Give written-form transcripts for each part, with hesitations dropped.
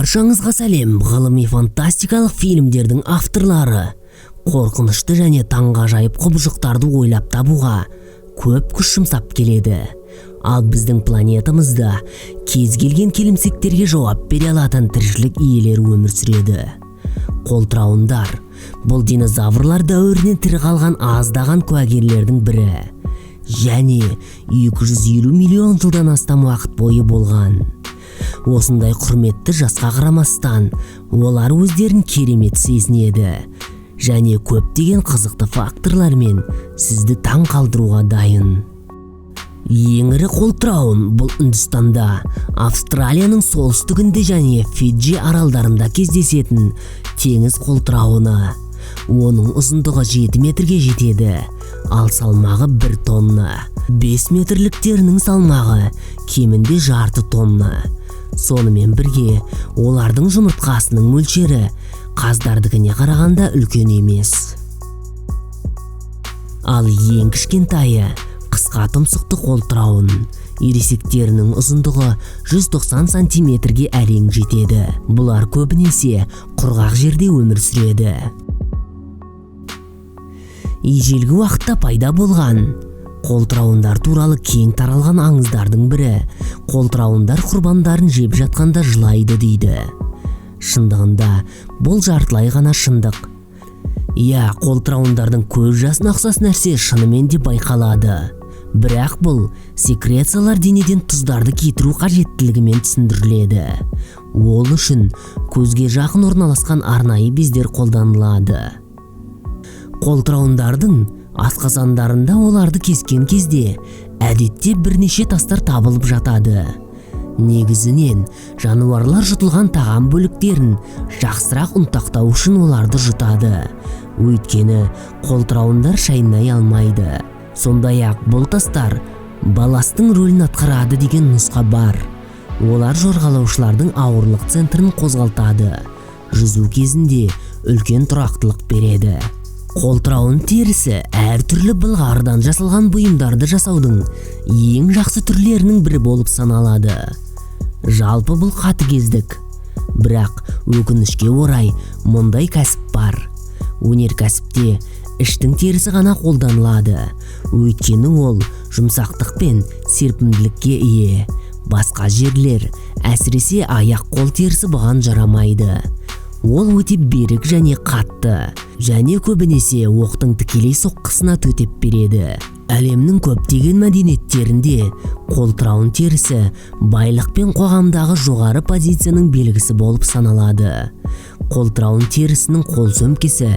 Баршаңызға сәлем! Ғылыми фантастикалық фильмдердің авторлары қорқынышты және таңғажайып құбыжықтарды ойлап табуға көп күш жұмсап келеді. Ал біздің планетамызда кез келген келімсектерге жауап бере алатын тіршілік иелері өмір сүреді. Қолтырауындар бұл динозаврлар дәуірінен тірі қалған аздаған куәгерлердің бірі және 250 миллион жылдан астам уақыт бойы болған. Осындай құрметті жасқа қарамастан, олар өздерін керемет сезінеді және көптеген қызықты факторлармен сізді таң қалдыруға дайын. Ең ірі қолтырауын бұл Үндістанда, Австралияның солтүстігінде және Фиджи аралдарында кездесетін теңіз қолтырауыны. Оның ұзындығы 7 метрге жетеді, ал салмағы 1 тонна. 5 метрліктерінің салмағы кемінде жарты тонна. Сонымен бірге олардың жұмыртқасының мөлшері қаздардікіне қарағанда үлкен емес. Ал ең кішкентайы қысқа тұмсықты қолтырауын. Ересектерінің ұзындығы 190 сантиметрге әрең жетеді. Бұлар көбінесе құрғақ жерде өмір сүреді. Ежелгі уақытта пайда болған қолтырауындар туралы кең таралған аңыздардың бірі қолтырауындар құрбандарын жеп жатқанда жылайды дейді. Шындығында бұл жартылай ғана шындық. Иә, қолтырауындардың көз жасына ұқсас нәрсе шынымен де байқалады. Бірақ бұл секрециялар денеден тұздарды кетіру қажеттілігімен түсіндіріледі. Ол үшін көзге жақын орналасқан арнайы бездер қолданылады. Қолтырауындардың асқазандарында оларды кескен кезде әдетте бірнеше тастар табылып жатады. Негізінен жануарлар жұтылған тағам бөліктерін жақсырақ ұнтақтау үшін оларды жұтады. Өйткені қолтырауындар шайнай алмайды. Сондай-ақ бұл тастар балластың рөлін атқарады деген нұсқа бар. Олар жорғалаушылардың ауырлық центрін қозғалтады. Жүзу кезінде үлкен тұрақтылық береді. Қолтырауын терісі әртүрлі былғарыдан жасалған бұйымдарды жасаудың ең жақсы түрлерінің бірі болып саналады. Жалпы бұл қатыгездік. Бірақ өкінішке орай мұндай кәсіп бар. Өнеркәсіпте іштің терісі ғана қолданылады. Өйткені ол жұмсақтық пен серпімділікке ие. Басқа жерлер, әсіресе аяқ-қол терісі бұған жарамайды. Ол өте берік және қатты, және көбінесе оқтың тікелей соққысына төтеп береді. Әлемнің көптеген мәдениеттерінде қолтырауын терісі байлық пен қоғамдағы жоғары позицияның белгісі болып саналады. Қолтырауын терісінің қол сөмкесі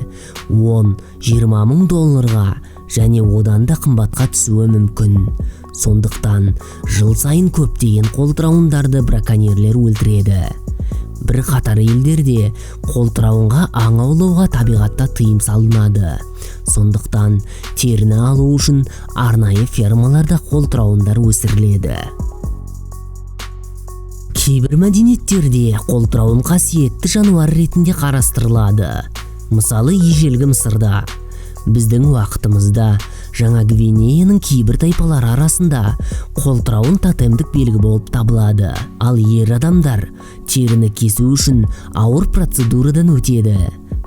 10-20 мың долларға және одан да қымбатқа түсуі мүмкін. Сондықтан жыл сайын көптеген қолтырауындарды браконьерлер өлтіреді. Бір қатар елдерде қолтырауынға аң аулауға табиғатта тыйым салынады. Сондықтан теріні алу үшін арнайы фермаларда қолтырауындар өсіріледі. Кейбір мәдениеттерде қолтырауын қасиетті жануар ретінде қарастырылады. Мысалы, ежелгі Мысырда. Біздің уақытымызда Жаңа Гвинеяның кейбір тайпалары арасында қолтырауын тотемдік белгі болып табылады. Ал ер адамдар теріні кесу үшін ауыр процедурадан өтеді.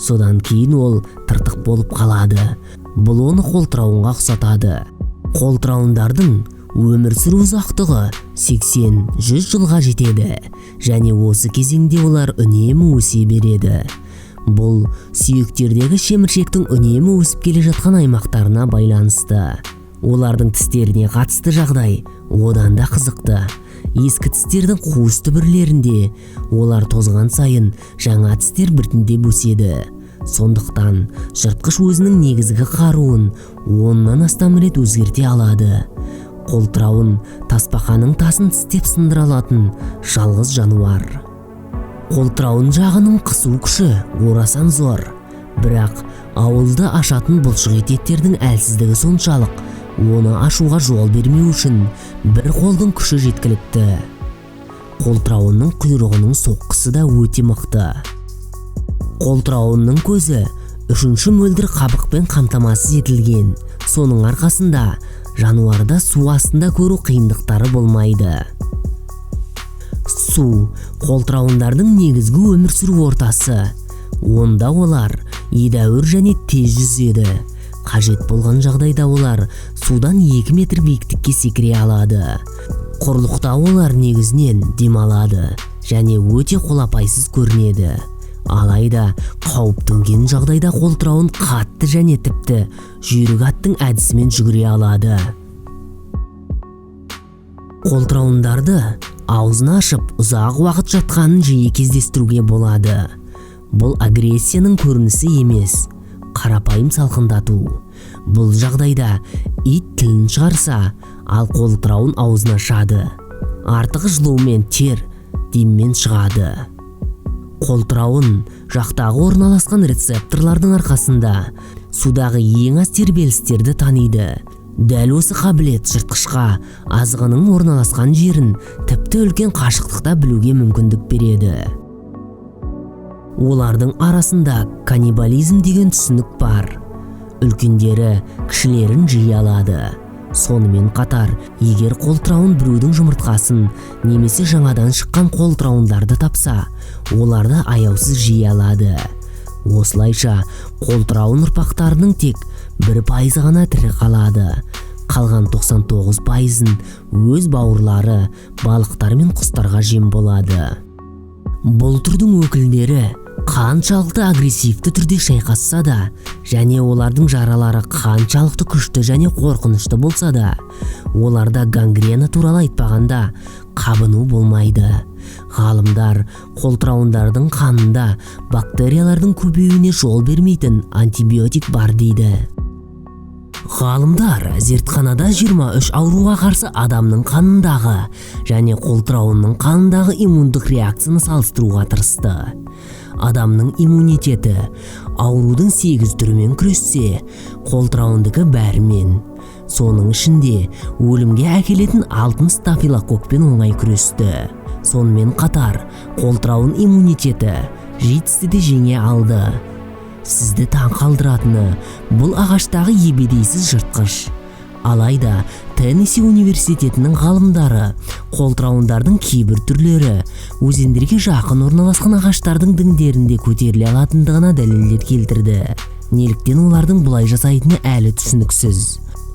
Содан кейін ол тыртық болып қалады. Бұл оны қолтырауынға ұқсатады. Қолтырауындардың өмір сүру ұзақтығы 80-100 жылға жетеді және осы кезеңде олар үнемі өсе береді. Бұл сүйектердегі шеміршектің үнемі өсіп келе жатқан аймақтарына байланысты. Олардың тістеріне қатысты жағдай одан да қызықты. Ескі тістердің қуыс түбірлерінде олар тозған сайын жаңа тістер біртіндеп өседі. Сондықтан жыртқыш өзінің негізгі қаруын 10-нан астам рет өзгерте алады. Қолтырауын тасбақаның тасын тістеп сындыра алатын жалғыз жануар. Қолтырауын жағының қысу күші орасан зор. Бірақ ауызды ашатын бұлшық еттердің әлсіздігі соншалық, оны ашуға жол бермеу үшін бір қолдың күші жеткілікті. Қолтырауынның құйрығының соққысы да өте мықты. Қолтырауынның көзі үшінші мөлдір қабықпен қамтамасыз етілген. Соның арқасында жануарда су астында көру қиындықтары болмайды. Су қолтырауындардың негізгі өмір сүру ортасы. Онда олар едәуір және тез жүзеді. Қажет болған жағдайда олар судан 2 метр биіктікке секіре алады. Құрлықта олар негізінен демалады және өте қолапайсыз көрінеді. Алайда қауіп төнген жағдайда қолтырауын қатты және тіпті жүйрік аттың әдісімен жүгіре алады. Қолтырауындарды аузын ашып ұзақ уақыт жатқанын жиі кездестіруге болады. Бұл агрессияның көрінісі емес, қарапайым салқындату. Бұл жағдайда ит тілін шығарса, ал қолтырауын аузын ашады. Артығы жылумен тер деммен шығады. Қолтырауын жақтағы орналасқан рецепторлардың арқасында судағы ең аз тербелістерді таниды. Дәл осы қабілет жыртқышқа азығының орналасқан жерін тіпті үлкен қашықтықта білуге мүмкіндік береді. Олардың арасында каннибализм деген түсінік бар. Үлкендері кішілерін жей алады. Сонымен қатар, егер қолтырауын біреудің жұмыртқасын немесе жаңадан шыққан қолтырауындарды тапса, оларды аяусыз жей алады. Осылайша, қолтырауын ұрпақтарының тек 1% ғана тірі қалады. Қалған 99%-ын өз бауырлары, балықтар мен құстарға жем болады. Бұл түрдің өкілдері қаншалықты агрессивті түрде шайқасса да, және олардың жаралары қаншалықты күшті және қорқынышты болса да, оларда гангрена туралы айтпағанда қабыну болмайды. Ғалымдар қолтырауындардың қанында бактериялардың көбеюіне жол бермейтін антибиотик бар дейді. Ғалымдар зертханада 23 ауруға қарсы адамның қанындағы және қолтырауынның қанындағы иммундық реакцияны салыстыруға тырысты. Адамның иммунитеті аурудың 8 түрімен күрессе, қолтырауындікі бәрімен. Соның ішінде өлімге әкелетін алтын стафилококкпен оңай күресті. Сонымен қатар, қолтырауын иммунитеті ЖИТС-ті де жеңе алды. Сізді таң қалдыратыны бұл ағаштағы ебедейсіз жыртқыш. Алайда Теннесси университетінің ғалымдары қолтырауындардың кейбір түрлері өзендерге жақын орналасқан ағаштардың діңдерінде көтеріле алатындығына дәлелдер келтірді. Неліктен олардың бұлай жасайтыны әлі түсініксіз.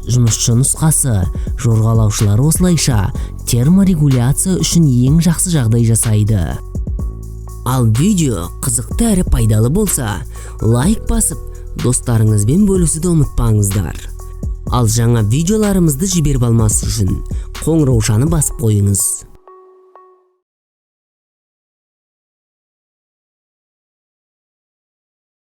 Жұмысшы нұсқасы жорғалаушылар осылайша терморегуляция үшін ең жақсы жағдай жасайды. Ал видео қызықты әрі пайдалы болса, лайк басып, достарыңызбен бөлісуді ұмытпаңыздар. Ал жаңа видеоларымызды жіберіп алмас үшін қоңыраушаны басып қойыңыз.